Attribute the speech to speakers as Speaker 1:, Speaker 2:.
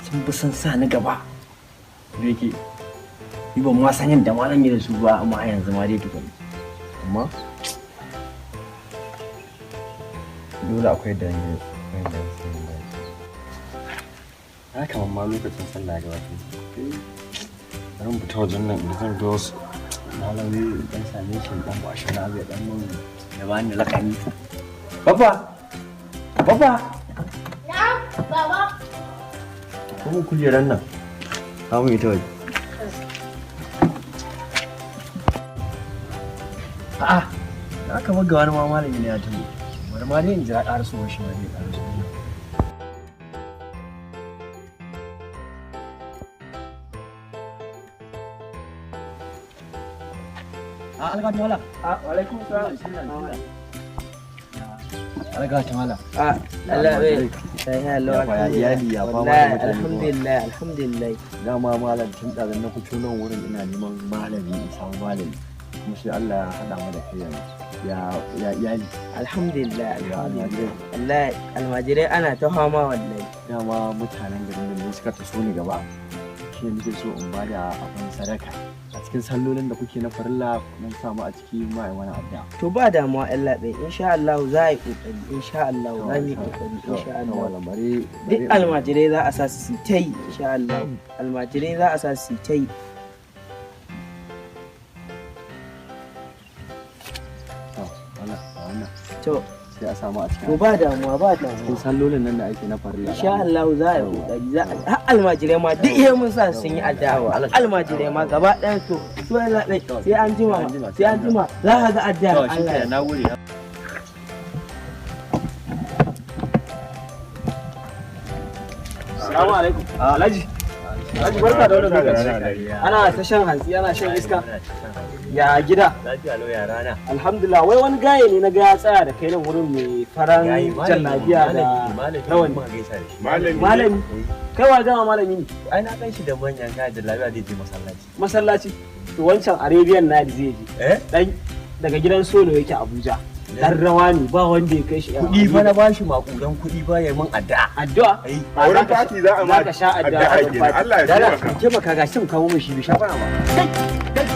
Speaker 1: Sun bi sun sa ni gaba. Da yake ni ban ma san yadda ma zan yi da su ba, amma yanzu ma dai tukun. Amma dole akwai da ni akwai da su.
Speaker 2: Ya kamar ma lokacin sallah ga wato. Bari mu fita wajen nan inda zan ga wasu
Speaker 1: Malami dan same shi, dan bashi na zai dan mun ya bani lakani. Baba! Baba!
Speaker 3: Na'am, baba.
Speaker 2: Ko mun kujeran nan. Ka mun ita waje.
Speaker 1: A'a, na kamar ga wani ma malami ne ya taho. Bari ma dai in jira ƙarasowar shi ma zai ƙaraso. A alga mala.
Speaker 4: A alaikum salam.
Speaker 1: Alga mala.
Speaker 4: A Allah bai. Sai Allah.
Speaker 2: Ya fa ya iyali ya fama da
Speaker 4: Wallahi
Speaker 2: mutane kuma.
Speaker 4: alhamdulillah, alhamdulillah.
Speaker 2: Dama malam tun ɗazun na fito nan wurin ina neman malami in samu malami. Kuma sai Allah ya haɗa mu da kai yanzu. Ya ya iyali.
Speaker 4: Alhamdulillah,
Speaker 2: Ya
Speaker 4: alhamdulillah.
Speaker 2: almajirai.
Speaker 4: Wallahi almajirai ana ta fama wallahi.
Speaker 2: Dama mutanen garin nan ne suka taso ni gaba. Shi ne nake so in ba da abin sadaka. A cikin sallolin da kuke na farilla mun samu a ciki ma ai wani addu'a.
Speaker 4: To ba damuwa Allah bai, insha Allah za a yi kokari, insha Allah za mu yi kokari, insha Allah.
Speaker 2: Malam bari
Speaker 4: Duk almajirai za a sa su ta yi, insha Allah. Almajirai za a sa su ta yi.
Speaker 2: Wannan
Speaker 4: To
Speaker 2: sai a samu a cikin
Speaker 4: to ba damuwa, ba
Speaker 2: cikin
Speaker 4: damuwa.
Speaker 2: sallolin nan da ake na farilla.
Speaker 4: Insha Allah za a yi kokari, za a har almajirai ma duk iya mun sa sun yi addu'a. Almajirai ma gaba ɗayan to su Allah bai, sai an jima, sai an jima za ka ga addu'a
Speaker 1: To shi
Speaker 4: Allah.
Speaker 1: kenan, na gode.
Speaker 5: Salamu alaikum. Alhaji. Alhaji, barka da wannan lokaci. Ana ta shan hantsi, ana shan iska. Ya gida.
Speaker 1: Lafiya lau, ya rana.
Speaker 5: Alhamdulillah, wai wani gaye ne na ga ya tsaya da kai nan wurin mai faran jallabiya da rawani.
Speaker 1: Muka gaisa da shi.
Speaker 6: Malami.
Speaker 5: Malami. Kai wa gama malami ne.
Speaker 1: Ai na gan shi da manyan kaya da lafiya zai je masallaci.
Speaker 5: Masallaci. To wancan Arabian Night zai je.
Speaker 1: Eh?
Speaker 5: Dan daga gidan Solo yake Abuja. Dan rawa ne, ba wanda ya kai shi.
Speaker 1: Kuɗi fa na bashi, maƙudan kuɗi ba ya min addu'a.
Speaker 5: Addu'a.
Speaker 1: Ai.
Speaker 6: A wurin fati za a ma
Speaker 5: Za ka sha addu'a a wurin
Speaker 6: kenan.
Speaker 5: fati.
Speaker 6: Allah ya
Speaker 1: Dala,
Speaker 6: taimaka.
Speaker 1: taimaka ga shin kawo min shi bi shafara ba.
Speaker 5: Kai, kai,